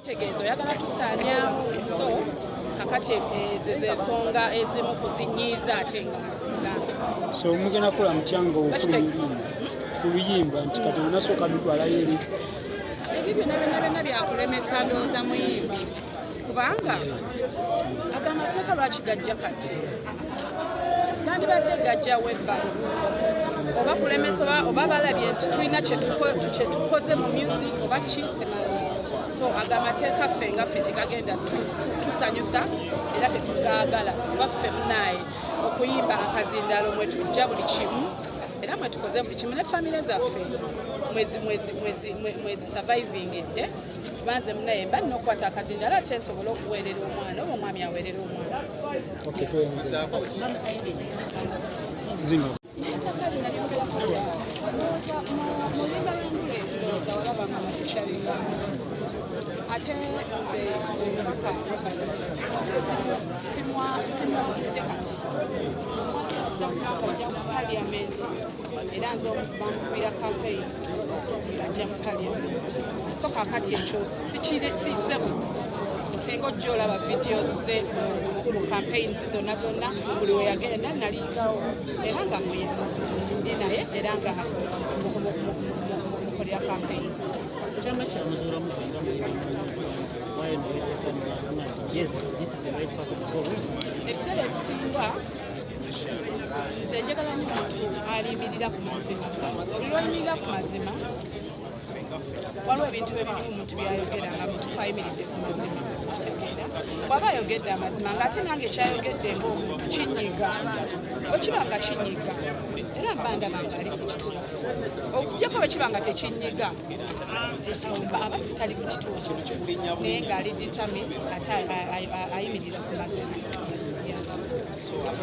Kitegeeza oyagala tusaanyaawo. So kakati ezo zensonga ezimu kuzinyiiza ate nga nzi. So mugenda kukola mutya nga ofulumya oluyimba ku luyimba nti kati onasooka dutwalayo eri? Ebyo byonna byonna byonna byakulemesa ndowooza muyimbi, kubanga ago amateeka lwaki gajja kati? Gandibadde gajjawo ebbanga oba kulemesa oba balabye nti tulina kyetukoze mu music oba kisimanyi. So ago amateeka ffe nga ffe tegagenda tusanyusa era tetugaagala, kuba ffe munaaye okuyimba akazindalo mwe tujja buli kimu era mwe tukoze buli kimu ne famire zaffe mwezi survivingidde, kubanze munaye mba nina okukwata akazindalo ate nsobole okuweerera omwana oba omwami aweerera omwana. Okay, tweyanze. Zinga. Ettaffaali nalyogerako dda. Ndowooza mu luyimba lw'engule, ndowooza walaba nga nafeaturinga. Ate nze omubaka Robert simwagidde kati ajja mu parliament, era nze omu bamukubira campaigns ng'ajja mu parliament. So kakati ekyo sizze buzi. Singa ojja olaba videos ze mu campaigns zonna zonna, buli we yagenda nalingawo era nga muyamba, ndi naye era nga mukolera campaigns. Kyama kyamuzuulamu nga muyimbi nti ovaayo neweteeka nti, "Yes, this is the right person to go with"? Ebiseera ebisinga nze njagala nnyo omuntu aliyimirira ku mazima. Buli lwoyimirira ku mazima, waliwo ebintu ebimu omuntu byayogera nga mutufu ayimiridde ku mazima. Kitegeera bw'aba ayogedde amazima ng'ate nange kyayogedde ng'omuntu kinyiga, bwe kiba nga kinyiga era mba ndaba nga ali ku kituufu. Okuggyako bwe kiba nga tekinyiga, aba tutali ku kituufu, naye ng'ali determined ate ayimirira ku mazima.